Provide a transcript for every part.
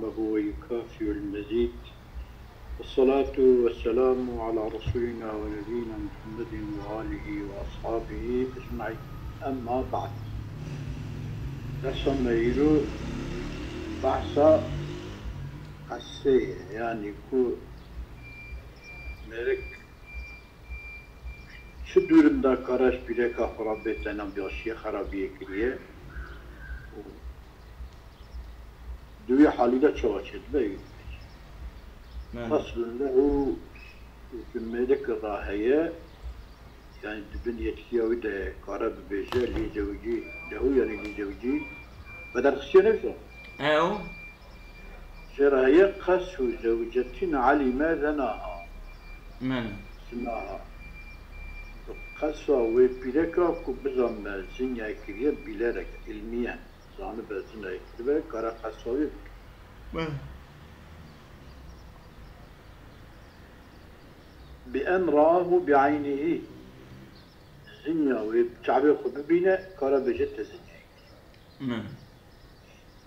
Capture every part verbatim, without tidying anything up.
وهو يكافئ المزيد. والصلاة والسلام على رسولنا ونبينا محمد وآله وأصحابه أجمعين. أما بعد. Dersa me îro behsa qesê ye, yanî ku mêrik çi dûrim da kare ji pîreka xwe re bê tena bi yaşiyê xerabiyê kiriye û di wî halî de çawa çêdibe wî dibêje. Belê. Feslun lehu, ji mêrik re heye, yani di bin yetkiya wî de kare bibêje, lî zewicî, lehu yani lî zewicî, vedarxistiye ne wisa? Ew. Jê re heye qesu zewcetin alîme zenaha. Belê. Zinaha. Qesa wê pîreka ku bizanbe zinya kiriye bilerek, ilmiyen. Zanibe zinya kiribe, kare qesa wê bike. Belê. Bi en raahu bi eynihî. Zinya wê bi çavê xwe bibîne, kare bêje te zinyayî kir. Min.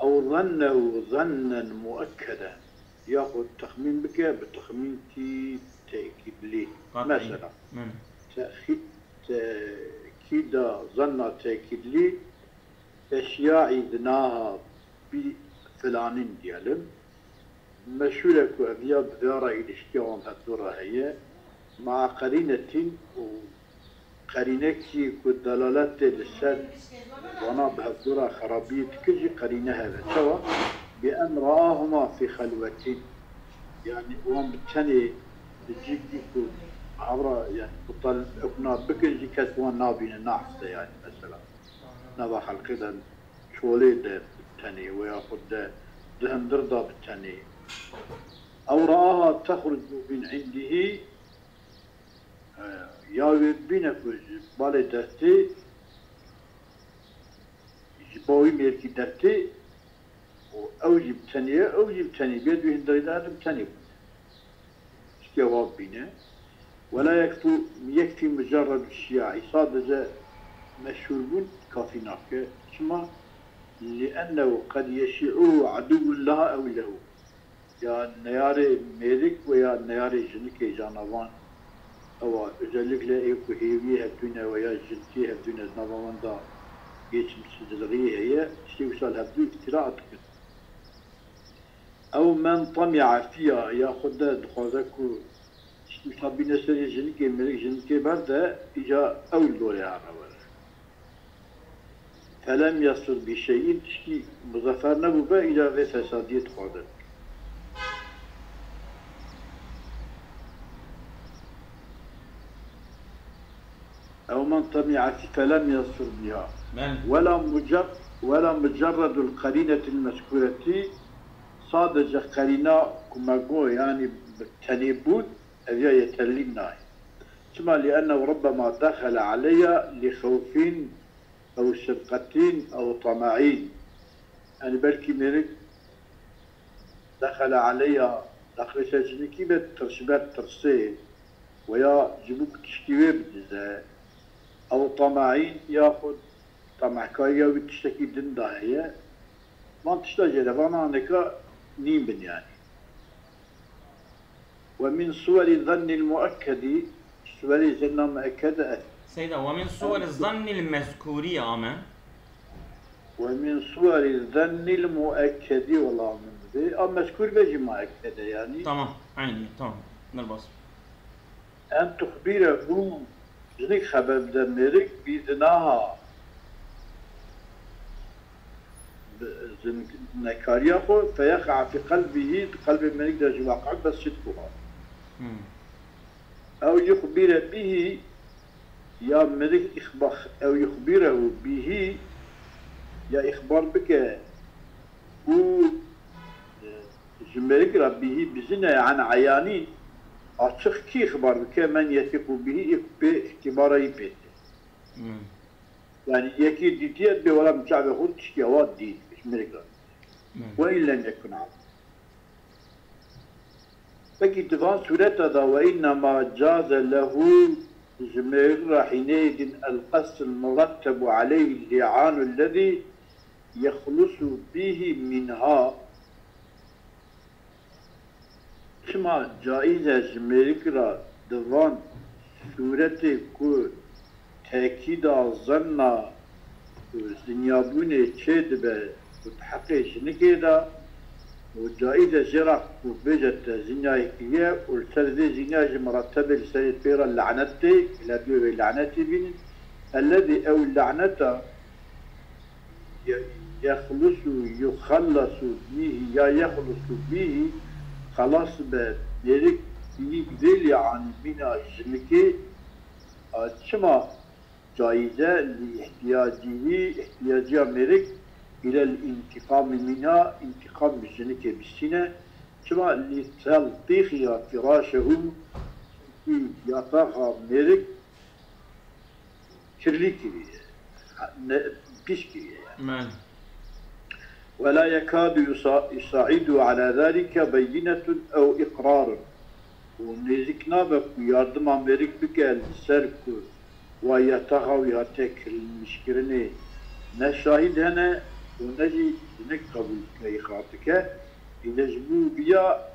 Ew zannehu zannen muekkeden. Yaxud texmîn bike bi texmînkî tekîdlî. Qat'î. Mesela, Min. Texî-, tekîda zanna tekîdlî, eşyaî zinaha bi filanîn diyelim. Meşhûr e ku ev ya bi vê re îlişkiya wan hevdû re heye. Ma'a qerînetin û qerînekî ku delaletê li ser wana bi hevdû re xerabiyê dikir jî qerîne hebe. Çawa? Bi en raahuma fî xelwetin. Yani wan bi tenê di cîkî ku hevra yani qutal ekna bikin jî kes wan nabîne, nahse yani mesela. Nava xelqê de çolê de bi tenê, we yaxud de di hundir de bi tenê. Ew raaha texrucu min indihî, e, ya wê bîne ku ji balê dertê, ji ba wî mêrkî dertê û ew jî bi tenê ye, ew jî bi tenê bê, di wî hundirê de her du bi tenê bûne. Tiştê wa bîne. Wela yekfu, yekfî mucerredu şiyaî. Sadece meşhûrbûn kafî nake. Çima? Li ennehu qed yeşi'uhu aduwwun laha ew lehu. Ya neyarê mêrik ve ya neyarê jinikê canavan. Ewa, özellikle ê ku hêviyê hevdûne ve ya jinikê hevdûne nava wan da geçimsizliği heye. Tiştê wisa li hevdû îftira dikin. Ew men temi'a fiha, ya xwe de dixwaze ku tiştî wisa bîne serê jinikê, mêrik jinikê berde, îca ew li dorê hane were. Felem yasir bi şey'in, tiştî muzefer nebûbe, îca vê fesadiyê dixwaze bike. Ew men temi'a fi felem yasir biha. Belê. Wela mucer-, wela mucerredul qerînetil mezkûretî, sadece qerîna ku me got, yani bi tenê bûn, ev ya yeterlî nayê. Çima? Li ennehu rubbema dexele aleyya li xewfin ew şefqetin ew tema'in. Yani belkî mêrik dexele aleyya, daxilê ser jinikî be, tir-, ji ber tirsê, weya ji bo ku tiştî wê bidize, ew tema'in, yaxud temehkariya wî tiştekî din de heye. Van tişta jê re, van aneka nîn bin yani. Ve min suweri zannil muekkedi, suwerê zenna muekkede est. Seyda, ve min suweri zannil mezkûrî ame. Ve min suweri zannil muekkedi, wela min dibê. A mezkûr be jî muekkede yani. Tamam, aynı, tamam. Derbas. En tuxbîrehu, jinik xeber bide mêrik, bi zinaha, bi zinekariya xwe, feyeqa fi qelbihî, di qelbê mêrik de jî waqe be sidquha. Hmm. Ew yuxbîre bihî, ya mêrik îxba-, ew yuxbîrehu bihî, ya îxbar bike û, e, ji mêrik re bihî bizine, yani eyanî, açiq kî îxbar bike, men yetiqu bihî, ê ku pê îtîbara yî pê tê. Hmm. Yani yekî dîtiye dibê wela min çavê xwe tiştiya wa dît, ji mêrik re. Hmm. Ve in lem yekun a. Peki di van sûreta de ve innema caze lehu ji mêrik re hîneyê din el qesdul murettebu aleyhi li'anu lezî yexlusu bihî minha. Çima caiz e ji mêrik re di van sûretê ku tekîda zenna û zinyabûnê çêdibe û di heqê jinikê de û caiz e jê re ku bêje te zinyayê kiriye û li ser vê zinya ji miratebê li serê pê re lanet tê, lê dû wê lanetê bînin. Ellezî ew laneta ye-, yexlusu, yuxallasu bîhî ya yexlusu bîhî, xelas be mêrik bî vê lîanî mîna jinikê. A, çima caiz e? Li ihtiyacihî, ihtiyaciya mêrik îlel întiqamî mînha, întiqam bi jinikê bistîne. Çima? Li teltîxiya firaşehu, çimkî yataxa mêrik kirlî kiriye, ne, pîs kiriye. Belê. Ve la yekadu yusa-, yusaidu ala zalike beyinetun ew iqrarun. Û nêzîk nabe ku yardima mêrik bike li ser ku wa yataxa wî hate kirlînişkirinê ne şahîd hene û ne jî jinik qebûl dike, îqrar dike. Îde ji bo viya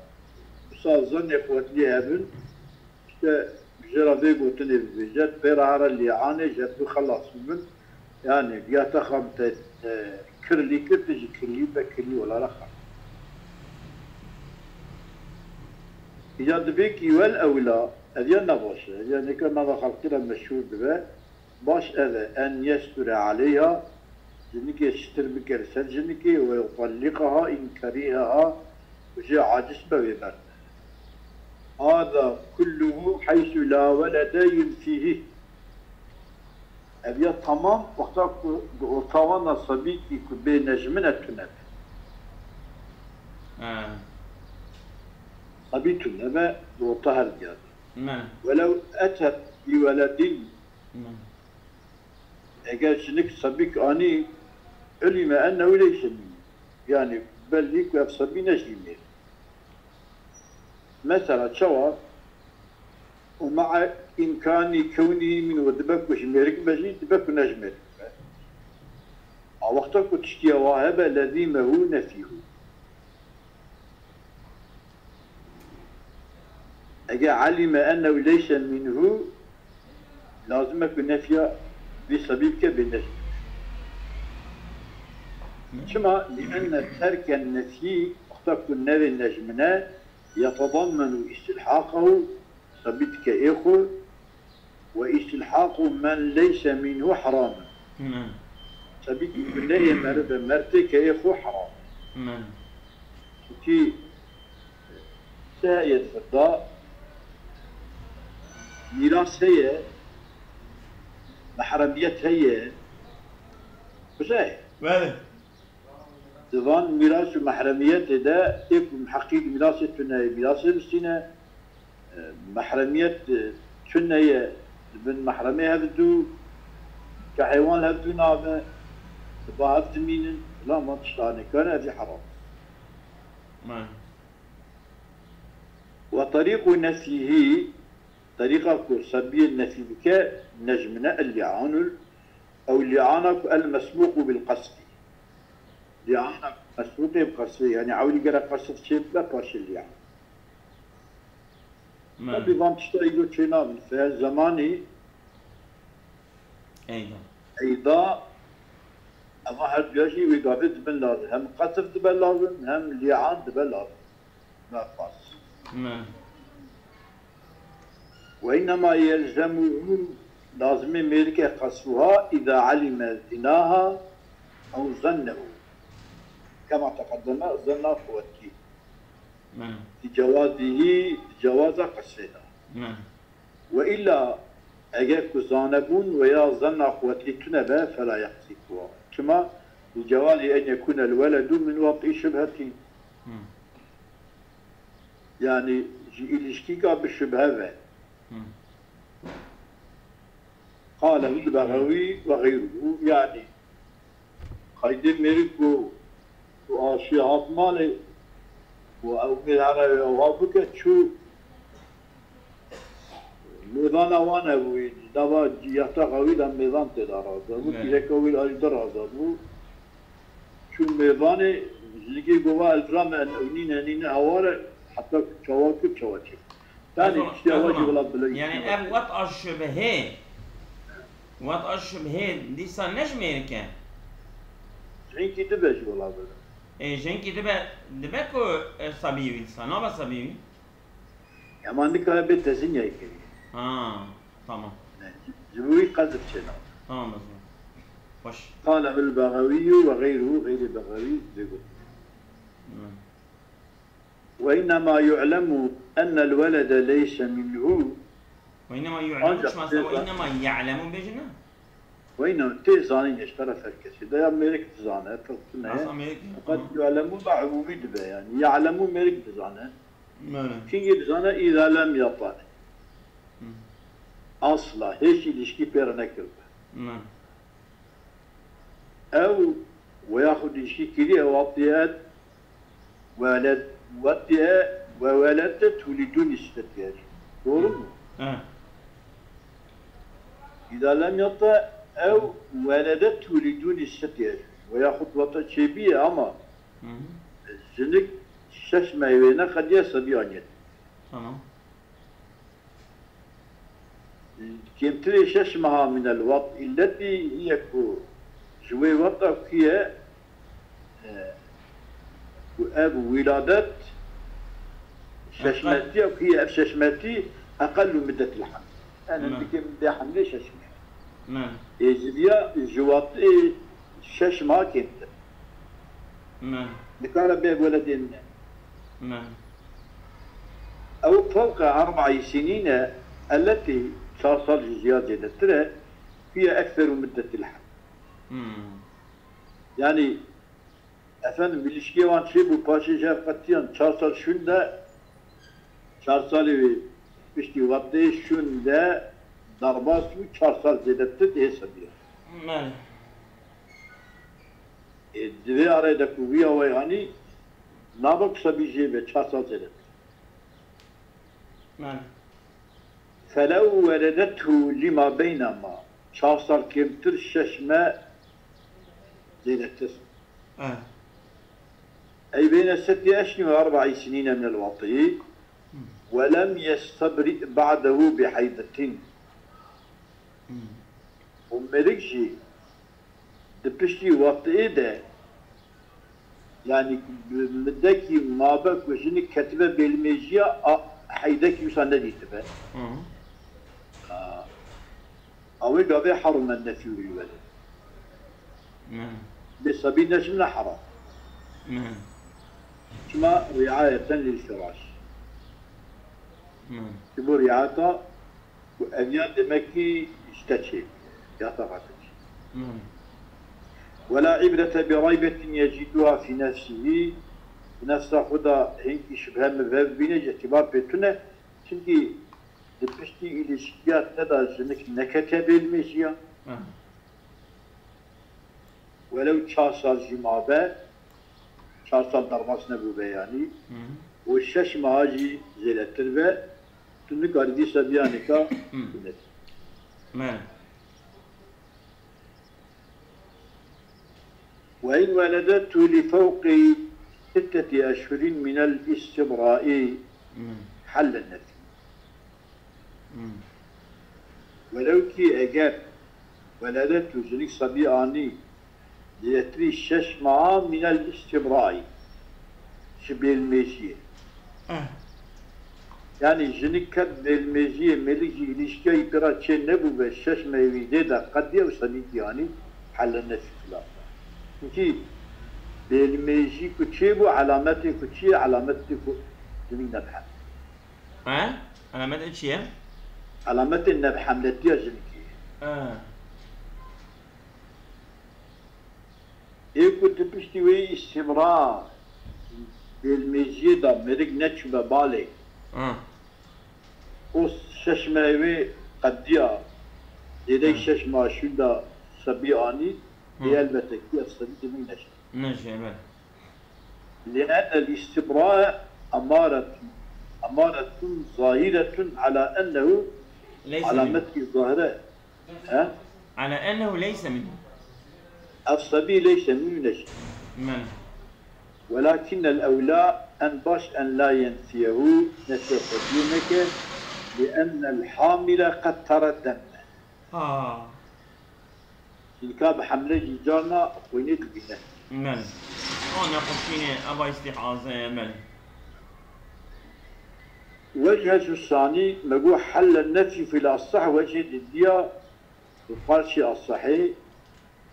wisa zanê quwetlî hebin, işte, jê re vê gotinê bibêje, pê re here lîanê ji hev du xelas bibin. Yani, viya te xam te, e, kirlî kir, tu jî kirlî be, kirlî wela re xam. Ya divê kî wel ewla, ev ya ne baş e, ev ya nêka nava xelkî re meşhûr dibe. Baş ev e, en yesture aleyha, jinikê sitir bike li ser jinikê, ve yutalliqaha in keriheha, û jê aciz be wê berde. Hada kulluhu heysu la welede yunfîhî. Ev ya tamam wexta ku di orta wan de sebîkî ku bê nejmin e tune be. Ha. Sebî tune be di orta her diya de. Me. Welew etet bi weledin. Me. Eger jinik sebîk anî, ulîme ennehu leyse min. Yani bellî ku ev sebî ne jî mêr. Mesela çawa? Û ma'a îmkanî kewnî min, û dibe ku ji mêrik be jî, dibe ku ne ji mêrik be. A wexta ku tiştiya wa hebe, lezîmehu nefîhu. Eger alîme ennehu leyse minhu, lazim e ku nefya vî sebî bike bê nejmin. Çima? Li'enne terken nefyî, wexta ku nevê nejmin e, yetedammenu îstilhaqehu, sebît dike ê xwe, we îstilhaqu men leyse minhu heram e. Sebît ku ne ê meriv e, mertê ke ê xwe heram e. Çunkî se heye di vir de, mîras heye, mehremiyet heye, kuze heye. Belê. Di van mîras û mehremiyetê de ê ku heqî di mîrasê tune ye, mîrasê bistîne, e, mehremiyet, e, tune ye, di bin mehremê hevdû, kehê wan hevdû nabe, di ba hev dimînin, filan van tiştanê kane, ev jî heram. Me. Ve terîqu nefyîhî, terîqa ku sebiyê nefî bike, nejmine, el-lî'anul, ew lî'ana ku el-mesbûqu bil qesdî. Lî'ana mesbûqê bi qesdê, yani ewlî gerek qesd çê bibe, paşê lî'an. Me. Tabi van tişta îro çê nabin. Fe zemanî Eyda. Eyda, eva her duya jî wê gavê dibin lazim. Hem qesd dibe lazim, hem lî'an dibe lazim. Nafas. Me. Ve innema yelzemuhu, lazimê mêrike qesfuha, îza alime zinaha ew zannehu. Kema teqeddeme, zanna quwetî. Me. Di cewazîhî, di cewaza qesfê de. Me. Ve îlla eger ku zanebûn veya zanna quwetî tune be, fela yeqsî kuwa. Çima? Di cewazî en yekûne el weledu min wetî şubhetî. Hı. Yani ji îlişkîka bi şubhe ve. Hı. Qale Bexewî ve xeyruhu, yani qaydê mêrik ku, ku aşiya hat malê û ew mêr here ewha bike çû mêvana wan hebûyî, nava yataxa wî de mêvan tê de raza bû, Evet. Pîreka wî alî de raza bû. Çû mêvanê, jinikê gova elvira me ewnîne nîne heware, Hatta çawa kir, çawa çêkir. Tanî Ezo, tiştî ewa jî ezo. Wela bila Yani ev wet a şibhê. Wet a şibhê dîsa ne ji mêrik e. Jinkî dibe jî wela bila. Ê, jinkî dibe, dibe ku, e, sebî wî dîsa, nabe sebî wî? Ema nikare bê tezinyayê kirî. Ha, tamam. Ne, ji, ji bo wî qezf çênabe. Tamam, ez Xweş. قاله البغوي وغيره، غير بغوي vê got. Hı. وإنما يعلم أن الولد ليس منه. وإنما يعلم, Ancak çima se tê وإنما يعلم bêjin ne? Weyna tê zanîn ji tera her kesî. De ya mêrik dizane, firq tune ye. Asa mêrik, Fakat tamam. يعلم da umumî dibe yani. يعلم mêrik dizane. Mele. Kingî dizane إذا لم يطأ. Hı. Asla, hiç ilişki pê re nekiribe. Mele. Ew, veya xwe ilişki kiriye, watiye, Weled, watiye, وولدته لدون ستة أشهر. Doğru mu? He. إذا لم يطأ أو ولدته لدون ستة أشهر. Veya xwe wata çêbîye ama Hı hı. jinik şeş mehê wê neqediye sebî aniye. Tamam. Kêmtirê şeş meha من الوطء التي هي ku ji wê weta ku ye, e, ku ev wîladet şeşmetî ye, ku ye ev şeşmetî أقل مدة الحمل. Yani Hı. dikê mudê hemlê şeş meh. Hı. Ê ji viya ji watê şeş meha kêmtir. Hı. Nikare bê weledê min e. Hı. Ew fewqe erba'î sinîn e, elletî çar sal ji ziya zêdetir e, hiye ekseru muddetil heml. Hmm. Yani, efendim, ilişkiyê wan çêbû, paşê ji hev qetiyan çar sal şûn de, çar salê wê piştî wextê şûn de derbas bû, çar sal zêdetir dihê sebiya. Belê. Ê, di vê arê de ku wî awayî anî, nabe ku sebî jê be çar sal zêdetir. Belê. فلو ولدته لما بينما، çar sal kêmtir, şeş meh zêdetir. Eh. أي بين ست أشهر وأربع سنين من الوطء، Hmm. ولم يستبرئ بعده بحيضة. Hmm. Û mêrik jî di piştî wextê de, yani, bi midekî mabe ku jinik ketibe bêlmêjiya, a, heydekî wisa nedîtibe. Hı. A, a wê gavê harime nefî wî were. Hı. Bê sebî neşim ne heram. Hı. Çima riayeten lil firaş. Hı. Ji bo riayeta Ku ev ya demekî ji te çê, ya te xatir çê. Hmm. ولا عبرة بريبة يجدها في نفسه, di nefsa xwe de hinkî şibhe mibhe bibîne, ji îtibar pê tune, çimkî di piştî îlişkiya te de jinik neketiye bêlmêjiya. Hmm. Welew çar sal jî mabe, çar sal derbas nebûbe yanî, Hı. û şeş meha jî zêdetir be, tu nikarî dîsa biya nika Hı. binet. Me. وإن ولدته لفوق ستة أشهر من الاستبراء Hı. حل النفي. Hmm. Welew kî eger weledet û jinik sebî anî zêdetirî şeş meha minel îstîbrayî, ji bêlmêjiyê. Eh. Yanî jinik ket bêlmêjiyê, mêrik jî îlîşkiya wî pê re çê nebûbe, şeş mehê wî zêde qediya û sebî kî anî helle nefî xilaf e. Çimkî bêlmêjî ku çêbû, elametê ku çi ye? Elametê ku jinik nebihemle. He? Alamet çi ye? Alametê nebihemletiya jinikê. He. Ê ku di piştî wê îstîmra bêlmêjiyê de mêrik neçûbe balê. He. Û şeş mehê wê qediya, zêdeyî He. şeş meha şûnda sebî anî, He. ê elbete kî ev sebî di min neşe. Neşe, evet. لأن الاستبراء أمارة، أمارة ظاهرة على أنه Leyse min. Alametî zahire. He? Ala ennehu leyse minhu. Ev sebî leyse minhu neşe. Men. ولكن الأولى en baş en la yenfiyehu, nefya xwe dûr neke, li ennel hamile qed teret demme. Ha. Çunka bi hemle jî carna xwînê dibîne. Belê. A nexweşînê, eva îstîhaze, belê. Wechetü sanî, me got helle nefyî fil asah, wecê didiya bi qarşî asahê,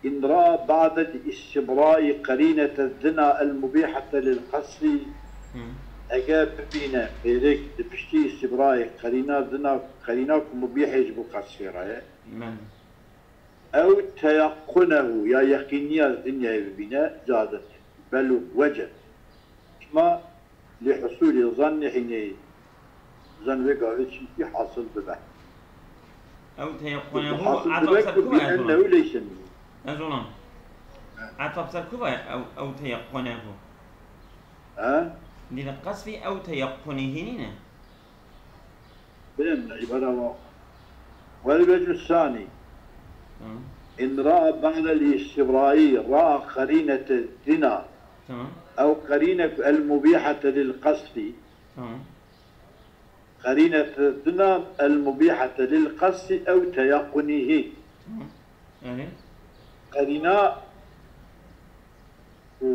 in ra ba'del istibra'i qerînete zina el mubîhete lil qesrî, Hı. Eger bibîne mêrik di piştî istibraê qerîna zina, qerîna ku mubîhê ji bo qesrê re ye, Belê. Ew teyaqqunehu ya yeqîniya zinyayê bibîne, cazim e. Bel weceb. Çima? Li husûlî zannî hînê zan wê gavê çimkî hasil bibe. Ew teyaqqunehu, hasil etab bibe ser ku ku bi ez ennehu leyse minhu. Ez olam. He. Etab ser ku ve ew, ew teyaqqunehu. He? Dî li qesfî ew teyaqqunî hînî ne? Bêne îbara wa. Wel wecû sanî. Tamam. In ra'a ba'del istibra'i ra'a qerînete zina. Tamam. Ew qerîne el mubîhete lil qesfî. Tamam. Qerînete zina el mubîhete lil qesfî ew teyaqqunîhî. Tamam. Yani? Qerîna ku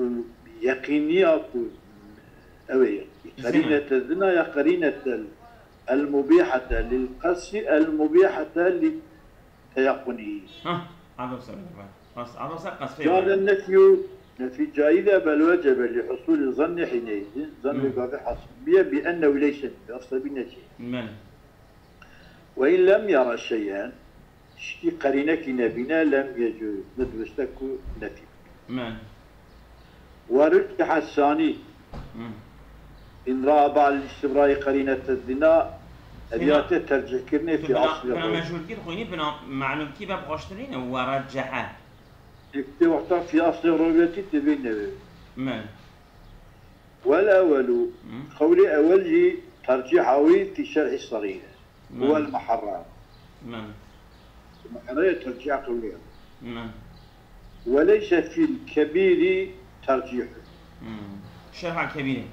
yeqîniya ku ew ê Zina. Qerînete zina ya qerînete el mubîhete lil qesfî el mubîhete li teyaqqunî. Hah, eva ser, rast, eva ser qesfê. Caren nefyu, nefî caiz e, bel wecebe li husûlî zannî hîneydi. Zan Hı. Li gavê hasil biye, bi ennehu leyse, asla bî neçe. Belê. Ve in lem yara şeyen, tiştî qerînekî nebîne, lem yecûz, ne dirust e ku nefî. Belê. Ve ricciha sanî. Hı. In ra'a ba'del istibra'i qerînete zina, Zina. Eviyate tercihkirinê Tu fi bina, aslî bina rû. Mecûlkî dixwînî, bina melûlkî be bi xweştirî ne, ve ricciha. Yek tê wexta fi aslî rûyetî tê vê nevê. Belê. Wel ewelu, Hı. Qewlê ewel jî tercîha wî fi şerhî serî ye. Belê. Wel muharrar. Belê. Muharrar ye tercîha qewlê ewel. Belê. Weleyse fil kebîrî tercîhu. Hı. Şerha kebîrê.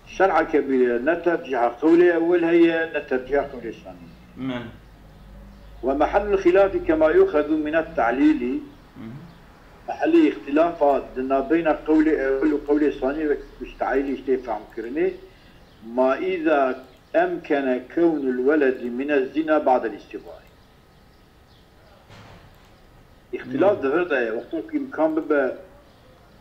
Şerha kebîrê ne tercîha qewlê ewel heye, ne tercîha qewlê sanî. Belê. Ve mehellul xilafî kema yuxedu minet ta'lîlî. Hı hı. Mehellê îxtîlafa di navbeyna qewlê ewel û qewlê sanî ve mustehîlî ji tê fehmkirinê, ma îza emkene kewnul weledî mine zîna ba'del îstîbarî. Îxtîlaf Hı. di vir de ye. Wexta ku îmkan bibe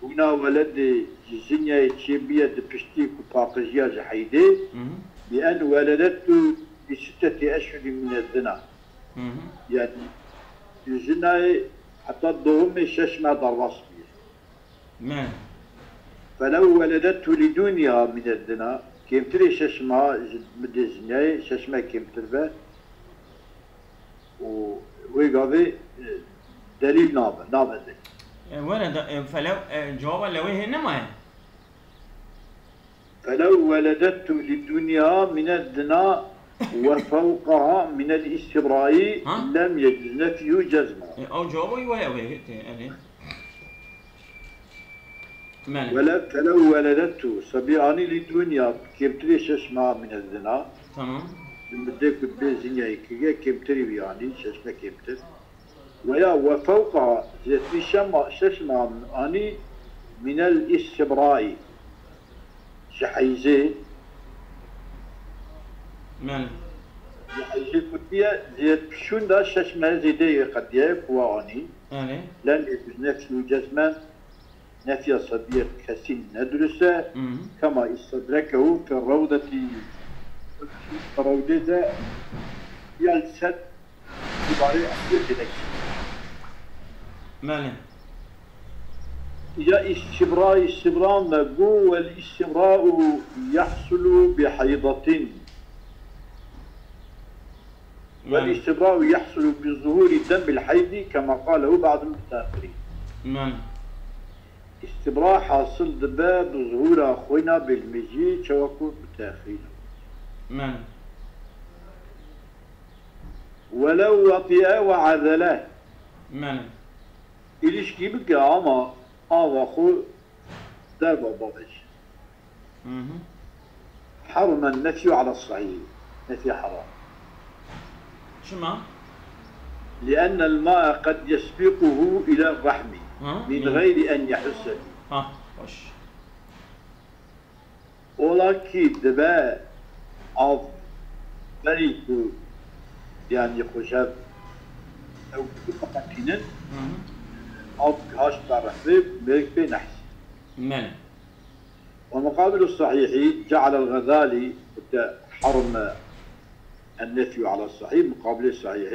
bûna weledê ji zinyayê çêbiye di piştî ku paqijiya ji heydê, Hı hı. Bi en weledetu bi sitteti eşhurî mine zina. Hı hı. Yani ji zinayê heta doğumê şeş meh derbas bûye. Me. Felew weledetu li dûniha mine zina, kêmtirê şeş meha ji midê zinyayê, şeş meh kêmtir be. Û wê gavê, e, delîl nabe, nabe delîl. E, were da, e, felew, e, cewaba lewê hê nemaye? Felew weledetu li dûniha mine zina ve fewqaha minel îstîbraî Ha? lem yecuz nefyuhu cezma. E, ew cewaba wî were wê, tê, elê. Belê. Wele-, felew weledetu, sebî anî li dûnya kêmtirê şeş meha mine zina. Tamam. Bi dê ku bê zinyayê kiriye, kêmtirî wî anî, şeş meh kêmtir. Weya we fewqa zêtî şema-, şeş meha anî minel îstîbraî. Ji heyzê. Belê. Ji heyzê kutiye, zêt pişûn de şeş meh zêdeyê qediye ku we anî. Belê. Lem yecuz nefyuhu cezmen. Nefya sebiyê kesî ne dirust e. Hı hı. Kema istedrekehu fi rewdetî, rewdê de ya li ser îbarê eslê têdekî. Belê. Ya îstîbra, îstîbra me got, wel îstîbra'u yahsulu bi heydatin. Belê. Wel îstîbra'u yahsulu bi zuhûrî demil heydî kema qalehu ba'dul mutaaxirîn. Belê. Îstîbra hasil dibe bi zuhûra xwîna bêlmêjiyê, çawa ku mutaaxirîn. Belê. Welew weti'e ve azele. Belê. Îlişkî bike ama ava xwe derva bavêje. Hı hı. حرم النفي على الصحيح. Nefî heram. Çima? لأن الماء قد يسبقه إلى الرحم Ha? من غير أن يحس به. Ha, baş. Ola kî dibe av berî ku yanî xweşev ew biqetînin, Hı hı. av haşt be rehmê mêrik pê nehs. Mele. ومقابل الصحيح جعل الغزالي حرم النفي على الصحيح، مقابل الصحيح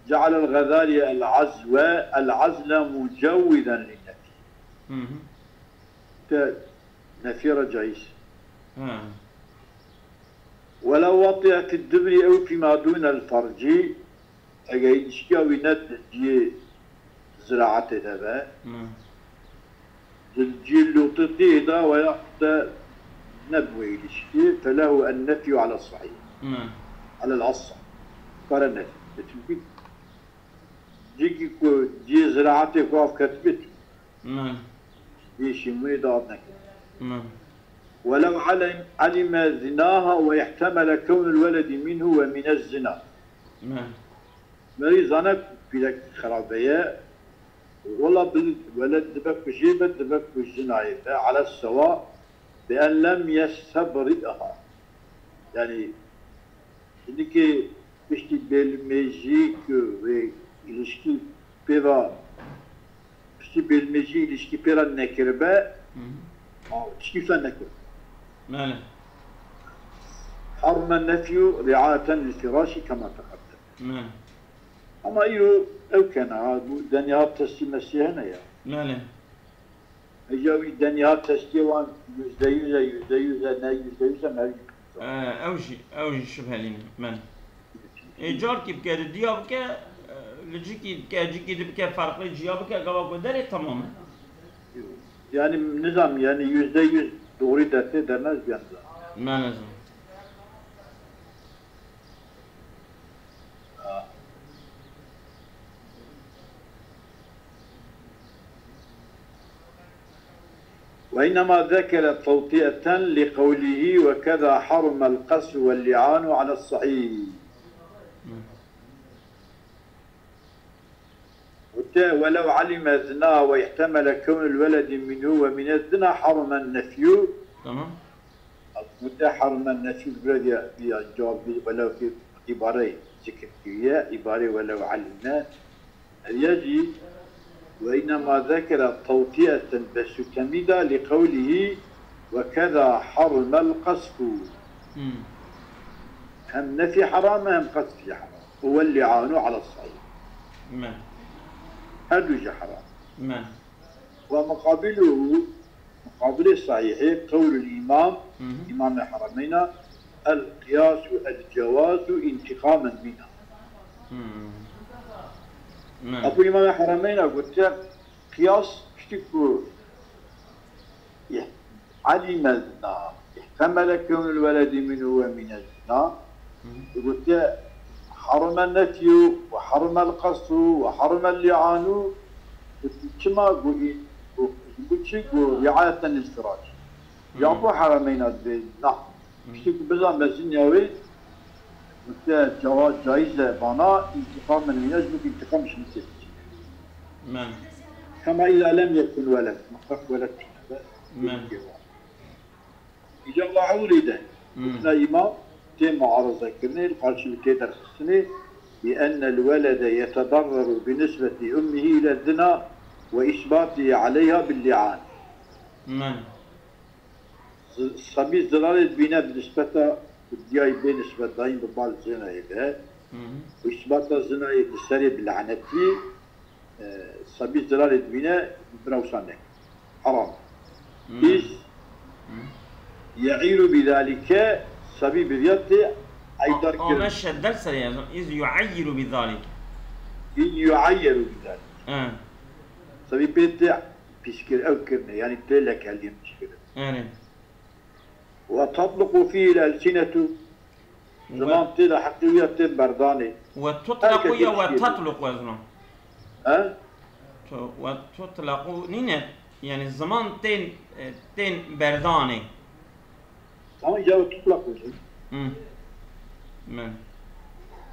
جعل الغزالي العزو العزل مجوزا للنفي. Hı hı. Te nefî re caiz. Ha. ولو وطئ في الدبر أو فيما دون الفرج، eger îlişkiya wî ne di cihê ziraetê de be, Hı. di cihê lûtitiyê de veya de ne bi wê îlişkî, فله النفي على الصحيح. Hı. على الأصح. Kare nefî. Çimkî cihekî ku cihê ziraetê ku av ketibê tu Hı. cihê şînbûnê de av neketibe. Hı. ولو علم علم زناها واحتمل كون الولد منه ومن الزنا. Hı. Merî zane ku pîrek xerabe ye. Wela bi weled dibe ku jê be, dibe ku jinayê be. على السواء بأن لم يستبرئها. Yani, hinikê piştî bêlmêjî ku wê îlişkî pê ve, piştî bêlmêjî îlişkî pê re nekiribe, Hı. a, tiştî fe nekir. Mele. حرم النفي رعاية للفراش كما تقدم. Mele. Ama îro ew kena, bu D N A testî mesî hene ya. Mele. Eja wî D N A testiyê wan yüzde yüz e, yüzde yüz e, ne yüzde yüz e, ne yüzde yüz e. Ee, ew jî, ew jî şibhelî ne. Mele. Ê carkî bike, di diya bike, e, li cikî bike, cikî di bike, farqlê ciya bike, gava ku derê temam e. Yani nizam, yani yüzde yüz doğru dertê dermez bir anda. Mele zan. وإنما ذكر توطئة لقوله وكذا حرم القذف واللعان على الصحيح. Gote, ولو علم الزنا واحتمل كون الولد منه ومن الزنا حرم النفي. Tamam. Gote, حرم النفي, bi ya, bi ya cevap, bi, welew ki îbareyê zikir kiriye, îbareyê ولو علم. Ev ya jî, وإنما ذكر توطئة, bes û temî da, لقوله وكذا حرم القذف. Hmm. Hem nefî heram e, hem qezf jî heram. واللعان على الصحيح. Me. Her du jî heram. Me. ومقابله, muqabilê sahîhê, قول الإمام, Hı hı. Îmamê Herameyna, القياس الجواز انتقاما منها. Hmm. Me. Apo Îmamê Herameyna gotiye, qiyas piştî ku علم الزنا، احتمل كون الولد منه ومن الزنا. Hı hı. Gotiye, حرم النفي وحرم القذف وحرم اللعان. Çima got, got, got çi? Got رعاية للفراش. Hı. Ya bu Herameyna dibê, na. Piştî ku biza mezinîya wê, gotiye, cawa-, caiz e bana, انتقاما منها, ji bo ku întiqam ji min tê. Me. كما إذا لم يكن ولد, mutlak weled tune be. Me. Îca wa ewlî de. Hmm. Îmam tê muarize kirinê, li karşî wî tê derxistinê, بأن الولد يتضرر بنسبة أمه إلى الزنا وإثباته عليها باللعان. Me. Z-, sebî zirarê dibîne bi nisbeta diyayî bê nisbetdayîn bi bal zinayê de. Hı hı. Û îsbata zinayê di serê bi lanetî, e, sebî zirarê dibîne, bi wisa neke. Heram. Hmm. Pîs, Hmm. يعير بذلك, sebî bi viya tê eydar Ame kirin. şeddel serê yazan. Iz yuayyiru bi zalik. إذ يعير بذلك. Ha. Sebî pê tê pîskir ew kirine, yani tê lekeliyên pîskirin. Yani. وتطلق فيه الألسنة. Ziman tê de heqî wî ya tê berdanê. Ve tutlaqu ya ve Herkes tatluqu ez ziman. He? Tu, ve tutlaqu nîne. Yani ziman tên, e, tên berdanê. Ama ya tutlak olacak. مم. من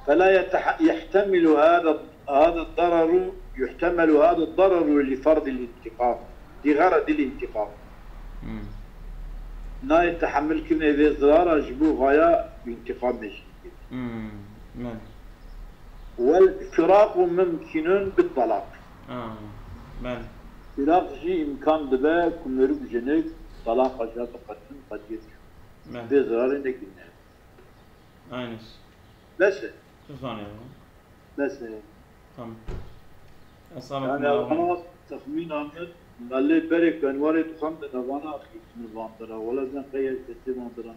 فلا يتح... يحتمل هذا هذا الضرر يحتمل هذا الضرر لفرض الانتقام لغرض الانتقام. مم. Nayê tehamil kirinê vê zirara ji bo vaya întiqamê jî. مم. من والفراق ممكن بالطلاق. آه. من Firaq jî îmkan dibe ku meriv û jinik talaqa jî biqedin qediyê. من Vê zirarê nekirine. Aynıs. Bes e. Şu saniye mi? Bes e. Tamam. Esame Yani evana texmîna min, me lê berê ku enwarê dixwendin evana axîtine van dira. Wele zin qey ez destê van dira.